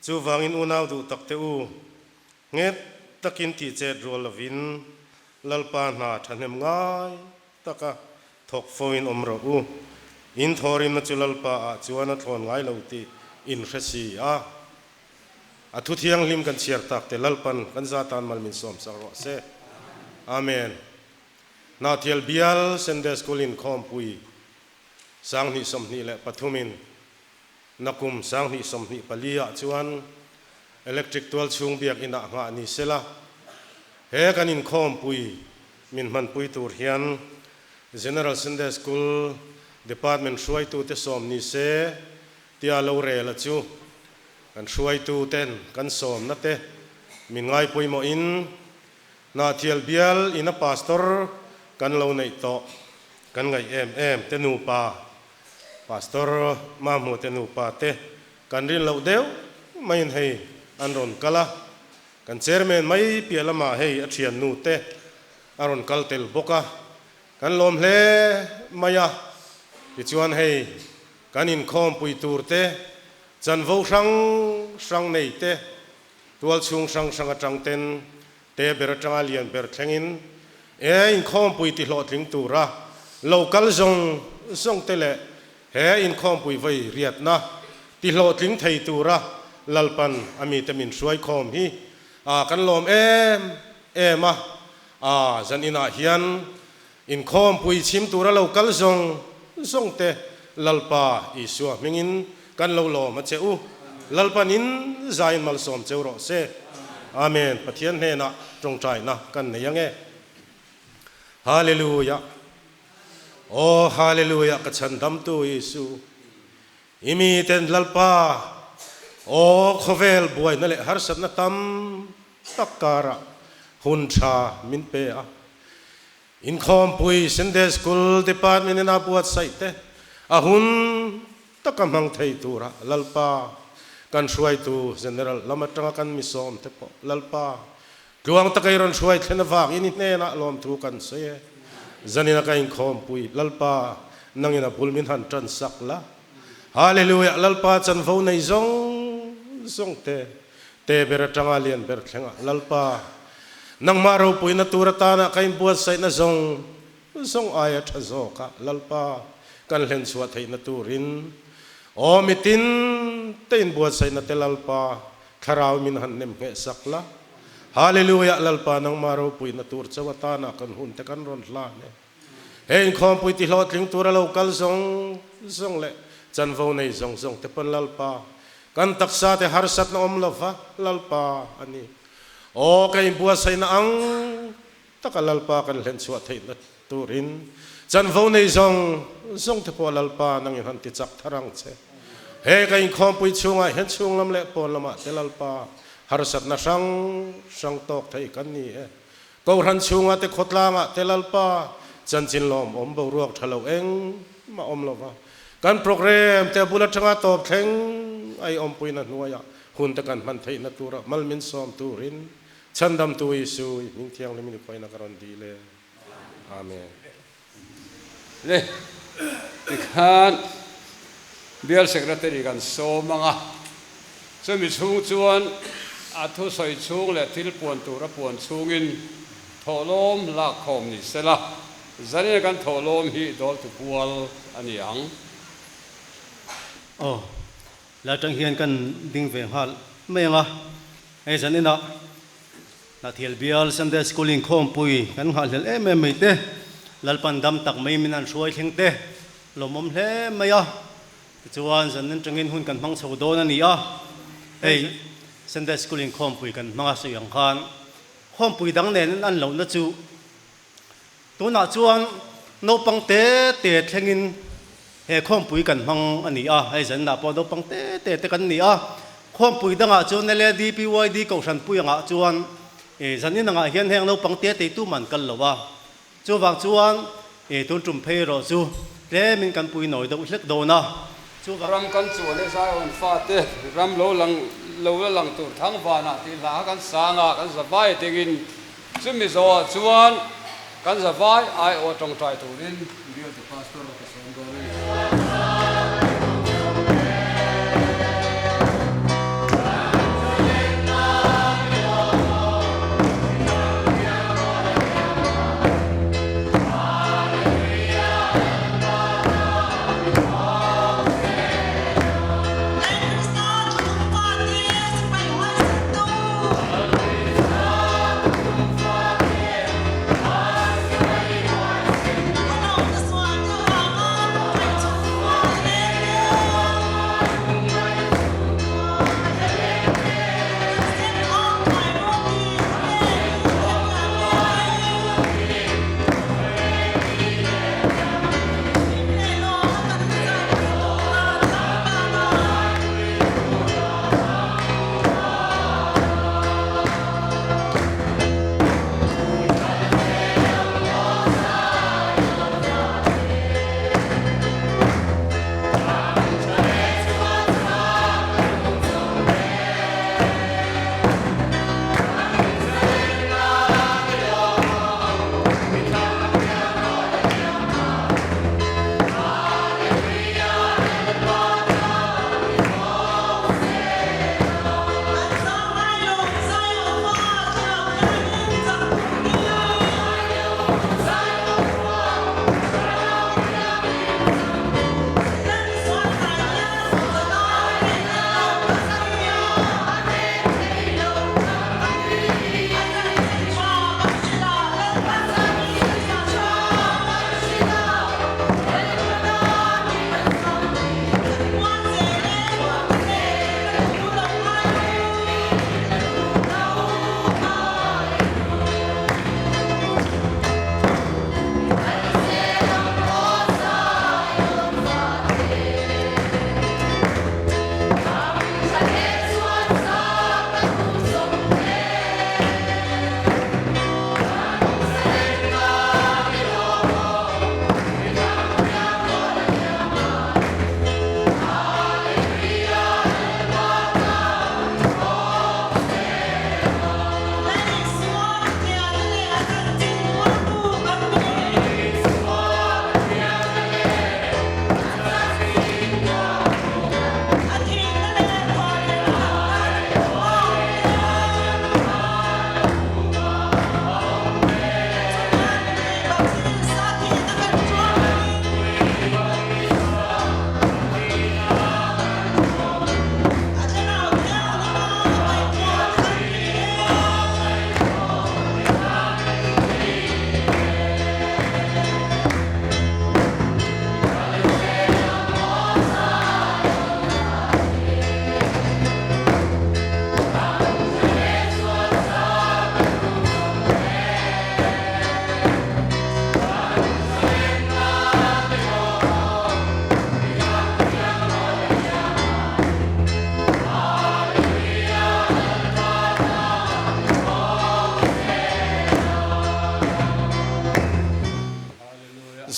Chuvangin unau duh tak te u, nghet takin tih chet rual lovin Lalpa hna thahnem ngai taka thawk foin awm rawh u. In thawhrimna chu Lalpa ah chuan a thlawn ngai lo tih in hre si a. A thu thianghlim kan chhiar tak te Lalpan kan za tan mal min sawm sak rawh se. Amen. Hnahtial bial Sunday School inkhawmpui 2023 in Nakum 2024 ah chuan Electric tual chhung biakinn ah nghah ni sela, he kan inkhawmpui min hmanpui tur hian General Sunday School Department hruaitute sawm ni se tia lo rel a chu kan hruaituten kan sawmna te min ngaipawimawhin Hnahthial bial ina Pastor kan lo neih tawh kan ngaih em em te nupa Pastor Mahmute te nupa te kan rin loh deuh maiin hei an rawn kal a, kan chairman mai piah lamah hei a thiannu te a rawn kal tel bawk a, kan lawm hle mai a. Tichuan hei kan inkhawmpui tur te, chanvo hrang hrang nei te, tualchhung hrang hrang atang ten te ber atanga lian ber thlengin e inkhawmpui ti hlawhtling tura lo kal zawng zawng te leh he inkhawmpui vawi riatna ti hlawhtling thei tura Lalpan a mite min hruaikhawm hi a kan lawm em em a, a zan inah hian inkhawmpui chhim tura lo kal zawng zawng te Lalpa Isua hmingin kan lo lawm a che u. Lalpan in zain malsawm cheu rawh se. Amen. Pathian hnenah tawngtaina kan nei ange. Hallelujah. Aw Hallelujah ka chhandamtu Isu. I miten Lalpa aw khawvel buaina leh harsatna tam tak karah hun tha min pe a. Inkhawmpui Sunday School Department in a buatsaih te a hun taka hmang thei tura Lalpa kan hruaitu General lam atanga kan mi sawm te pawh Lalpa tluang taka i rawn hruai thlen avangin i hnenah lawmthu kan sawi e. Zanina ka inkhawmpui Lalpa nangin a bul min han tan sak la. Hallelujah Lalpa chanvo nei zawng zawng te Te ber atanga lian ber thlengah Lalpa, nangmah ropuina tur atana ka inbuatsaihna zawng zawng aia tha zawka Lalpa kan hlenchhuah theihna turin aw mitin te inbuatsaihna te Lalpa thlarau min han nem ngheh sak la. Hallelujah Lalpa nangmah ropuina tur chauh atana kan hun te kan rawn hlan e. He inkhawmpui ti hlawhtling tura lo kal zawng zawng leh chanvo nei zawng zawng te pawn Lalpa, kan taksa te harsatna awm lova Lalpa a ni. Aw, ka inbuatsaihna ang taka Lalpa kan hlenchhuah theihna turin chanvo nei zawng zawng te pawh Lalpa nangin han ti chak thar ang che. He ka inkhawmpui chhungah hian chhung lam leh pawn lamah te Lalpa harsatna hrang hrang tawk thei kan ni e. Kohhran chhunga te khawtlangah te Lalpa chanchin lawm awm boruak tha lo eng mah awm lova kan program te a bul atanga tawp thleng a i awmpuina hnuaiah hun te kan hman theihna tura mal min sawm turin Chhandamtu Isu i hming thianghlim in i khawiin a ka rawn dil e. Amen. Le, tikhan Bial Secretary kan sawm ang a, chumi chhung chuan a thusawi chhung leh thil puan tur a puan chhungin thawhlawm lakkhawm ni sela, zanin kan thawhlawm hi dawltu pual a ni ang. Aw, lai atang hian kan ding ve nghal mai ang a, hei zaninah Hnahthial bial Sunday School inkhawmpui kan nghahhlelh em em mai te, Lalpan dam tak mai min han hruai thleng te lawmawm hle mai a. Tichuan zan atangin hun kan hmang chho dawn a ni a, hei Sunday School inkhawmpui kan hmang a sawi ang khan khawmpui dang nen an an lohna chu tunah chuan naupang te te thlengin he khawmpui kan hmang a ni a, hei zanah pawh naupang te te te kan ni a, khawmpui dangah chuan LADPYD Kohhranpui angah chuan ih zanin angah hian heng naupang te te tu man kal lo a, chuvang chuan ih tun tum phei erawh chu tlemin kan pui nawi deuh hlek dawn a, chuvang. Ram kan chuan e Zion fate ram lo lang lo la lang tur thangvanah tih hla kha kan sang a, kan zavai dingin Chumi zawhah chuan kan zavai aiawh tawngtai turin bialtu pastor ka sawm dawn a ni.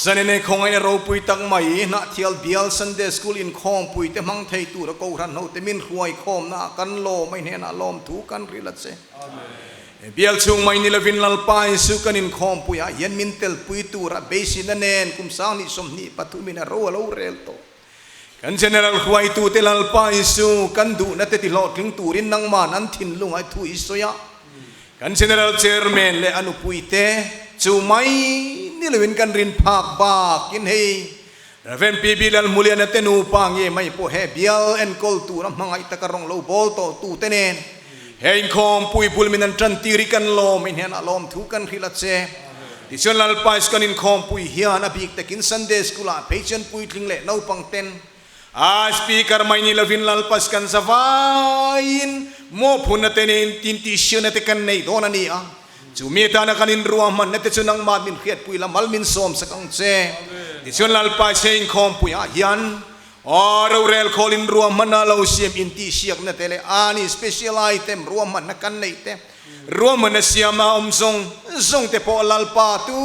Zanine khawngaihna ropui tak mai Hnahthial Bial Sunday School inkhawmpui te hmang thei tura Kohhran hote min hruaikhawmna ah kan lawm a, i hnenah lawmthu kan hrilh a che. Bial chhung mai ni lovin Lalpa Isu kan inkhawmpui ah hian min telpui tura beisina nen kum 20 23 in a ro a lo rel tawh. Kan General hruaitute Lalpa Isu kan duhna te tihlawhtling turin nangman an thinlung ai thu i sawi a. Kan General Chairman leh a nupui te chu mai ni loin kan rin phak bakin hei Rev. PB Lalhmuliana te nupa nge mai pawh he bial enkawl tura hmangaih taka rawng lo bawl tawh tute nen he inkhawmpui bul min an tan tir hi kan lawm i hnenah lawmthu kan hrilh a che. Tichuan Lalpa Isu kan inkhawmpui hian a bik takin Sunday School ah phei chuan puitling leh naupang ten a speaker mai ni lovin Lalpa Isu kan zavaiin mawhphurhna te nen intihsiakna te kan nei dawn a ni a. Chu mi atana kan inruahmanna te chu nangmah min hriatpui la mal min sawmsak ang che. Tichuan Lalpa Isu he inkhawmpui ah hian aw rorel khawl inruahmanna lo siam intihsiakna te leh ani special item ruahmanna kan neih te Ruahmanna siama awm zawng zawng te pawh Lalpa tu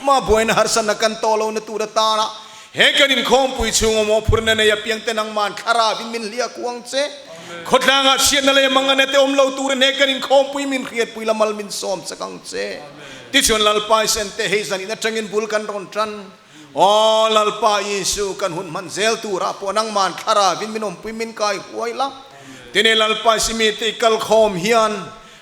mah buaina harsatna kan tawh lohna tur atana he kan inkhawmpui chhung awmawh phurna nei apiang te nangman thlarau in min hliah kuang che. Khawtlangah chhiatna leh mangana te awm lo turin he kan inkhawmpui min hriatpui la mal min sawm chak ang che. Tichuan Lalpa i sente hei zan in atangin bul kan rawn tan. Aw Lalpa Isu, kan hun hman zel turah pawh nangman thlarau in min awmpui min kai huai la. Tine Lalpa Isu mite i kal khawm hian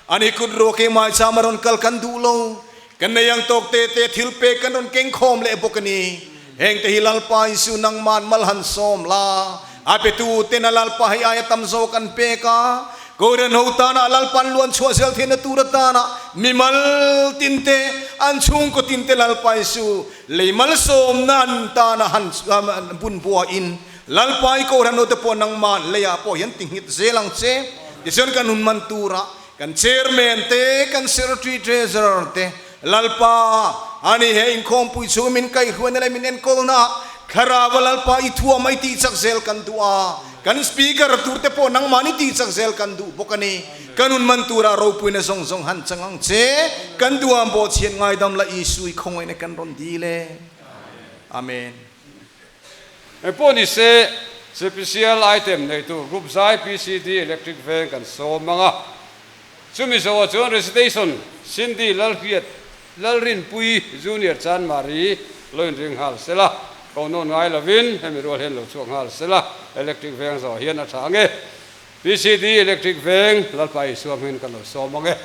ani kut ruak i maicham a rawn kal kan duh lo. Kan nei ang tawk te te thil pek kan rawn keng khawm leh bawk a ni. Heng te hi Lalpa Isu nangman mal han sawm la. A petu ten a Lalpa hei aia tam zawk an pek a, Korean ho tana Lalpa'n luan chhuah zel theihna tur atana mimal tinte, an chhungkaw tinte Lalpa Isu lei malsawmna an tana han bun buain Lalpa i Kohhran hote pawh nangmah leiah pawh hian ti nghet zel ang che. Tichuan kan hun man tura kan Chairman te, kan Secretary Treasurer te Lalpa, ani he inkhawmpui chhung min kaihruaina leh min enkawlna Thlarau a Lalpa i thuam a i tihchak zel kan duh a, kan Speaker tur te pawh nangmah ni tihchak zel kan duh bawk a ni. Kan hun man tura ropuina zawng zawng han chang ang che, kan duham pawh chhiat ngaidam la Isu i khawngaihna kan rawn dil e. Amen. Engpawh ni se, Special Item neitu Group Zai PCD Electric Veng kan sawm ang a. Chumi zawhah chuan Recitation Cindy Lalhriat Lalrinpui Junior Chanmari lo inring nghal se la, ko nawn ngai lovin hemi rual hian lo chhuak nghal se la, Electric Veng zawh hian a tha ang e. PCD Electric Veng Lalpa Isua hmingin kan lo sawm ang e.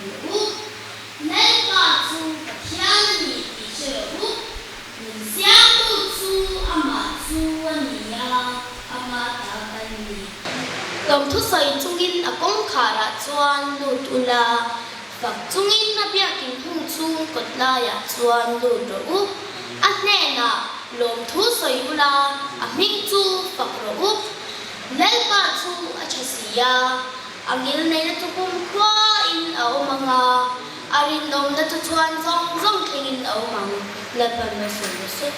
rawh u. Lalpa chu Pathian a ni tih hre rawh u. Min siamtu chu amah chu a ni a, ama ta kan ni. Lawmthu sawi chungin a kawngkharah chuan lut ula, fak chungin a biakin hung chhung kawt laiah chuan lut rawh u. A hnenah lawmthu sawi ula, a hming chu fak rawh u. Lalpa chu a tha si a, a ngil neihna chu kumkhuain a awm ang a, a rinawmna chu chuan zawng zawng thlengin a awm ang, Lalpan malsawm rawh se.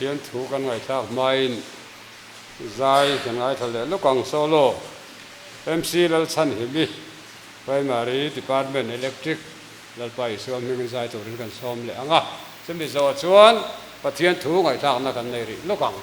Pathian thu kan ngaihthlak hmain zai kan ngaithla leh lawk ang. Solo MC Lalchhanhimi, Primary Department Electric, Lalpa Isua hmingin zai turin kan sawm leh ang a, chumi zawh chuan Pathian thu ngaihthlakna kan nei rih lawk ang.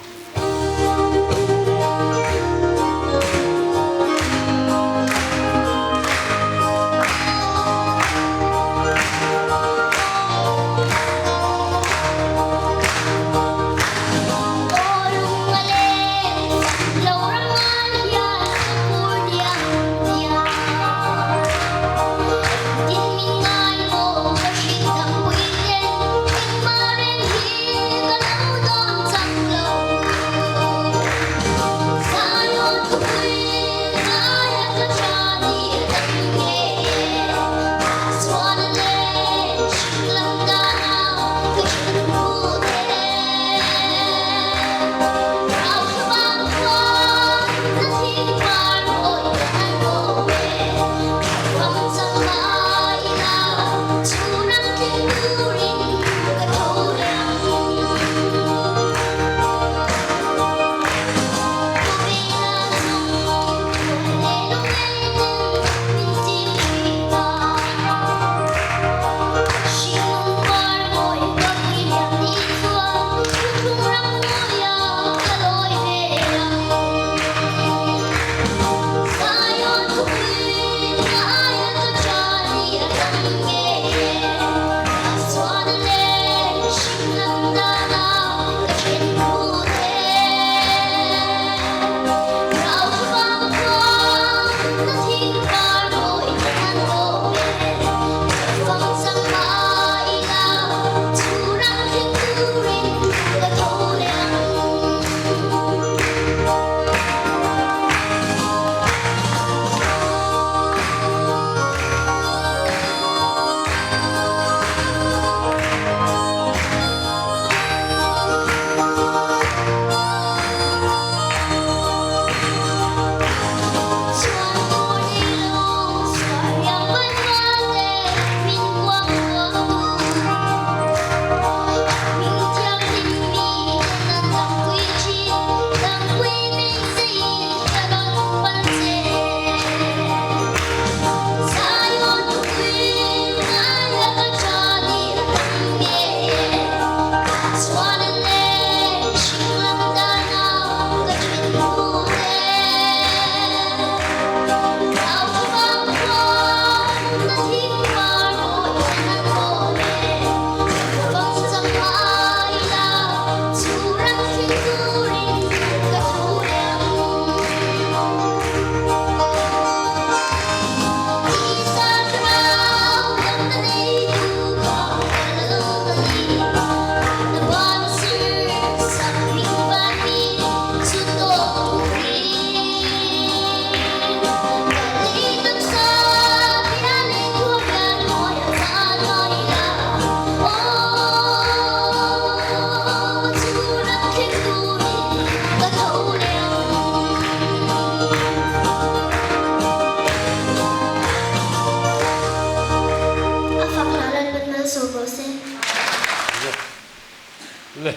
Le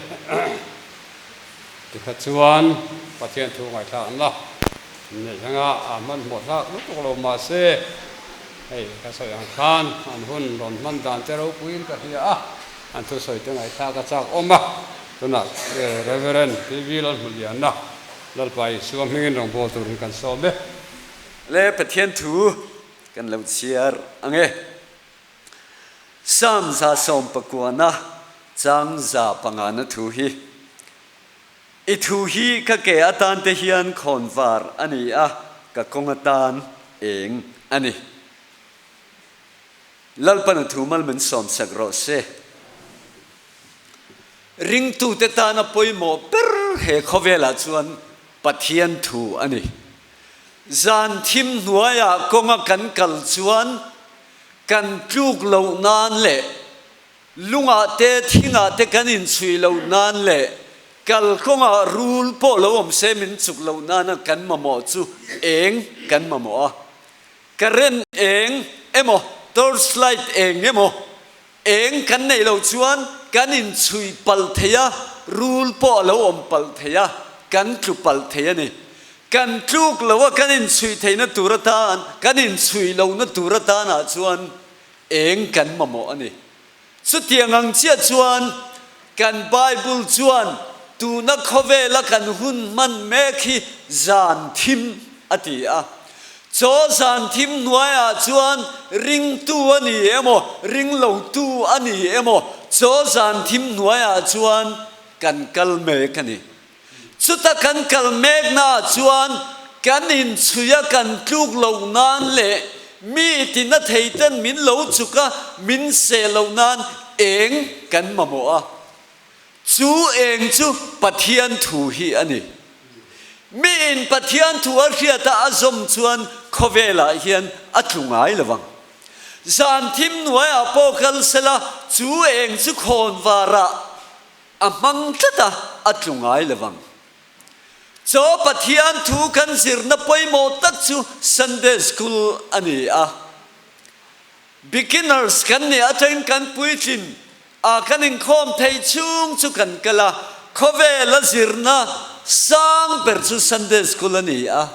tikha chuan Pathian thu ngaihthlakna neih anga a hmanhmawh hlak lutuk lo mahse hei ka sawi ang khan an hun rawn hman dan te ropuiin ka hria a, an thusawi te ngaihthlak a chak awm a, tunah Reverend TV Lalhmuliana Lalpa Isua hmingin rawngbâwl turin kan sawm e. Le Pathian thu kan lo chhiar ang e. Psalm 119 chang 5 na thu hi, I thu hi ka ke atan te hian khawnvar a ni a, ka kawng atan eng a ni. Lalpan a thu mal min sawmsak rawh se. Ringtute tana pawimawh ber he khawvelah chuan Pathian thu a ni. Zan thim hnuaiah kawnga kan kal chuan kan tluk loh nan leh lungah te thingah te kan inchhui loh nan leh kal kawngah rul pawh lo awm se min chuk loh nana kan mamawh chu eng kan mamawh a. Current eng emaw torch light eng emaw eng kan neih loh chuan kan inchhui palh thei a. rul pawh a lo awm palh thei a, kan tlu palh thei a ni. Kan tluk lo a kan inchhuih theihna tur atan, kan inchhuih lohna tur atanah chuan eng kan mamawh a ni. Chutiang ang chiah chuan kan Bible chuan tuna khawvela kan hun hman mek hi zan thim a ti a. Chaw zan thim hnuaiah chuan ringtu a ni emaw, ringlotu a ni emaw, chaw zan thim hnuaiah chuan kan kal mek a ni. Chuta kan kal meknaah chuan kan inchhui a kan tluk loh nan leh mi tina theiten min lo chuk a, min seh loh nan eng kan mamawh a. Chu eng chu Pathian thu hi a ni. Miin Pathian thu a hriata a zawm chuan khawvelah hian a tlu ngai lo vang. Zan thim hnuaiah pawh kal sela chu eng chu khawn varah A hmang tlat a, a tlu ngai lo vang. Chaw Pathian thu kan zirna pawimawh tak chu Sunday School a ni a. Beginners kan nih atangin kan puitlin a, kan inkhawm thei chhung chu kan kal a, khawvela zirna sang ber chu Sunday School a ni a.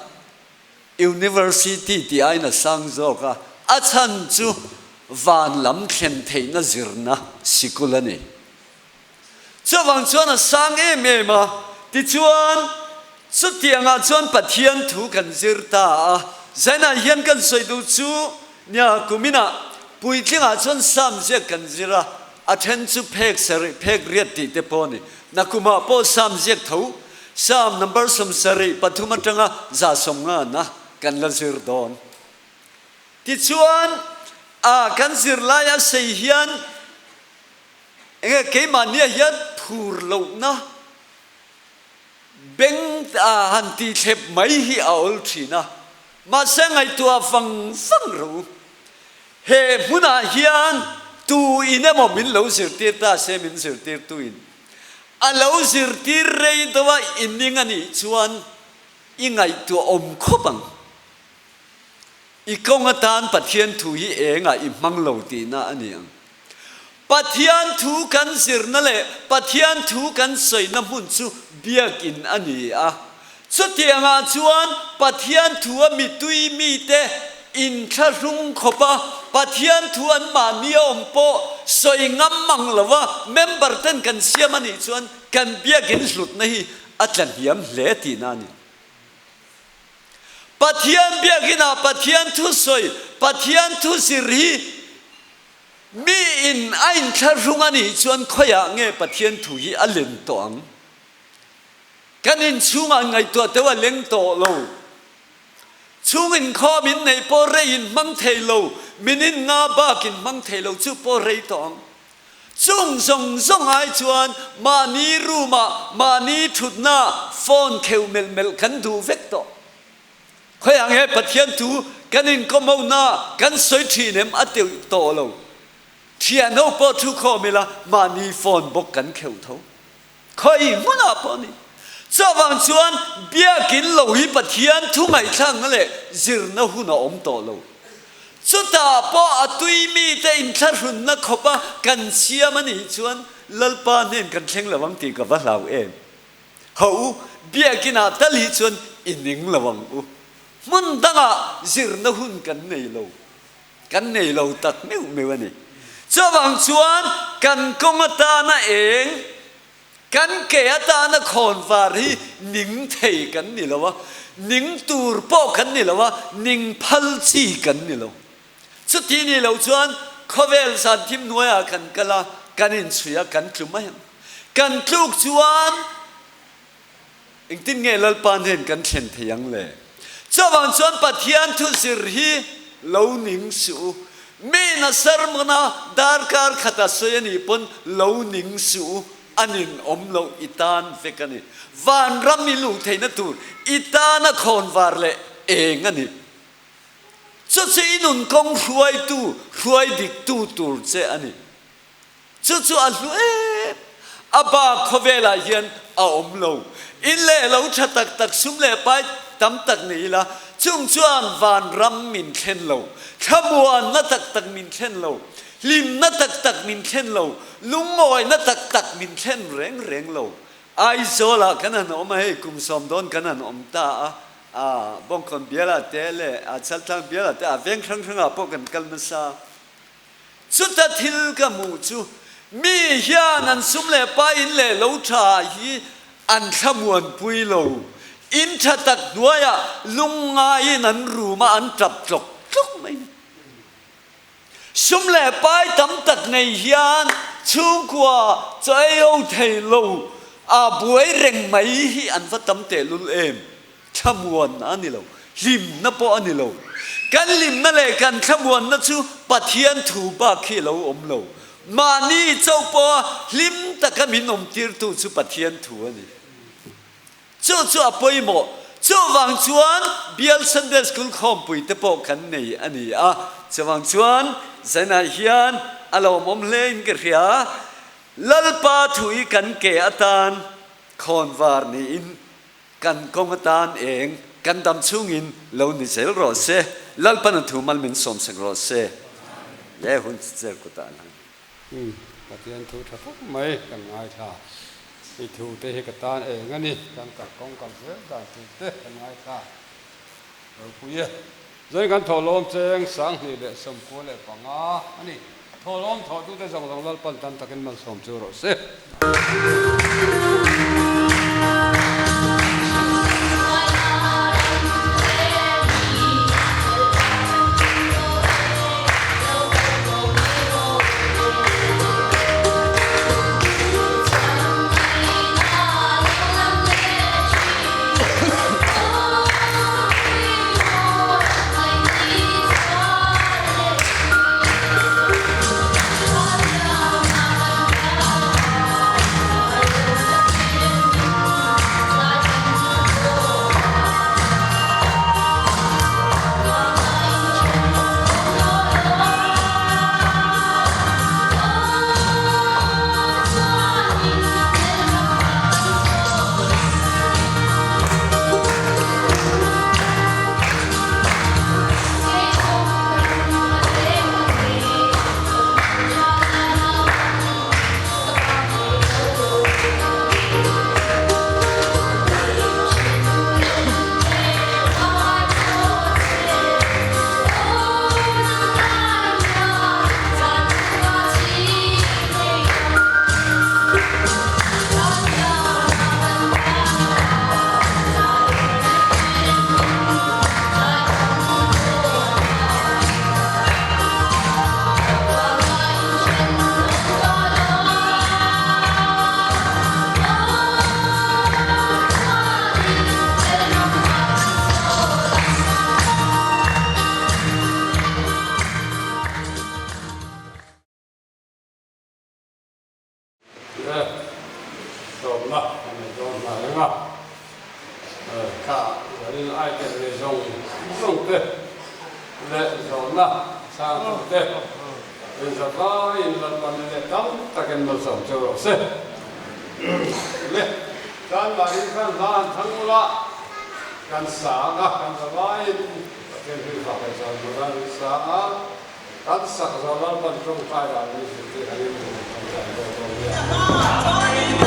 University tih aiin a sang zawk a, a chhan chu van lam thlen theihna zirna sikul a ni. Chuvang chuan a sang em em a, tichuan chutiangah chuan Pathian thu kan zir ta a. Zainah hian kan sawi duh chu nia kuminah puitlingah chuan Sam ziak kan zir a, a then chu phek sarih phek riat tih te pawh a ni. Nakumah pawh Sam ziak tho, Sam number 73 atanga 150 na kan la zir dawn. Tichuan a kan zirlai a sei hian Enge keimahnia hian phur lohna beng han tih thlep mai hi a awl thin a, mahse ngaihtuah vang vang ro. He hmunah hian tu in emaw min lo zirtir ta se min zirtirtu in a lo zirtir rei deuh a i ning a nih chuan i ngaihtuah awm khawp ang. I kawng atan Pathian thu hi engah i hmang lo tihna a ni ang. Pathian thu kan zirna leh Pathian thu kan sawina hmun chu biakin a ni a. Chutiangah chuan Pathian thu a mitui mite inthlahrung khawpa Pathian thu an mahni a awm pawh sawi ngam mang lova member ten kan siam a nih chuan kan biakin hlutna hi a tlahniam hle tihna a ni. Pathian biakinah Pathian thusawi, Pathian thu zir hi mi in a inthlahrung a nih chuan khawiah nge Pathian thu hi a len tawh ang? Kan inchhungah ngaihtuah teuh a leng tawh lo. Chhung inkhawm in neih pawh rei in hmang thei lo, min in nga bak in hmang thei lo chu pawh rei tawh ang. Chung zawng zawng ai chuan mahni room ah mahni thutna phone kheuh melh melh kan duh vek tawh. Khawiah nge Pathian thu kan inkawm ho na kan sawi thin em a teuh tawh lo. Thian ho pawh thu khawm ila mahni phone bawk kan kheuh tho. Khawi hmunah pawh a ni. Chuvang chuan biakin lo hi Pathian thu ngaihthlakna leh zirna hun a awm tawh lo. Chutah pawh a tui mite inthlahrunna khawpa kan siam a nih chuan Lalpa hnen kan thleng lo ang tih ka va hlau em. Ho u, biakinah tal hi chuan i ning lo ang u. Hmun dangah zirna hun kan nei lo. Kan nei lo tak meuh meuh a ni. Chuvang chuan kan kawng atana eng, kan ke atana khawnvar hi ning thei kan ni lo a, ning tur pawh kan ni lo a, ning phal chi kan ni lo. Chuti ni lo chuan khawvel zan thim hnuaiah kan kal a, kan inchhui a, kan tlu mai ang. Kan tluk chuan Engtin nge Lalpa hnen kan thlen thei ang le? Chuvang chuan Pathian thu zir hi lo ning suh u. Mi na sermon a darkar khat a sawi a nih pawn lo ning suh u, a nin awm loh i tan vek a ni. Vanram i luh theihna tur i tana khawnvar leh eng a ni. Chu chu i nun kawng hruaitu, hruai diktu tur che a ni. Chu chu a hlu em. A ba khawvelah hian a awm lo. In leh lo tha tak tak sum leh pai tam tak nei ila, chung chuan vanram min thlen lo, thlamuanna tak tak min thlen lo. Hlimna tak tak min thlen lo, lungawina tak tak min thlen reng reng lo. Aizawlah kan han awm a, hei kum sawm dawn kan han awm ta a, a Bawngkawn bialah te leh a Chaltlang bialah te a veng hrang hrangah pawh kan kal nasa. Chuta thil ka hmuh chu mi hian an sum leh pa in leh lo tha hi an thlamuanpui lo. In tha tak hnuaiah lungngaiin an rum a, an tap tlawk tlawk mai. Sum leh pai tam tak nei hian chhungkua chaw ei ho thei lo a buai reng mai hi an va tam tehlul em? Thlamuanna a ni lo, hlimna pawh a ni lo. Kan hlimna leh kan thlamuanna chu Pathian thu bak hi a lo awm lo. Mahni chauh pawha hlim taka min awmtirtu chu Pathian thu a ni. Chu chu a pawimawh. Chuvang chuan Bial Sunday School khawmpui te pawh kan nei a ni a. Chuvang chuan zanah hian a lawmawm hle in ka hria. Lalpa thu i kan ke atan khawnvar niin kan kawng atan eng kan dam chhungin lo ni zel rawh se. Lalpan a thu mal min sawmsak rawh se. Le hun cher kutah a lang. Umm Pathian thu tha tak mai kan ngaithla. I thu te hi ka tan eng a ni, kan kal kawng kal zel dan tur te kan ngaithla ropui e. Zain kan thawhlawm cheng 2095 a ni. Thawhlawm thawhtute zawng zawng Lalpan tam takin malsawm chu rawh se. Le sawmna kan nei dawn hna reng a, kha zanin item nei zawng zawng te leh zawhna chhang tur te inzavaiin Lalpan leh tam takin malsawm cheu rawh se. Le tan mahni khan hla han thlang ula kan sang a, kan zavaiin Pathian hrilhfah kan sawi hmun a, kan sang a. Kan sak zawh Lalpan tawngtai dan min zirtir angin kan tawngtai dawn dawn nia.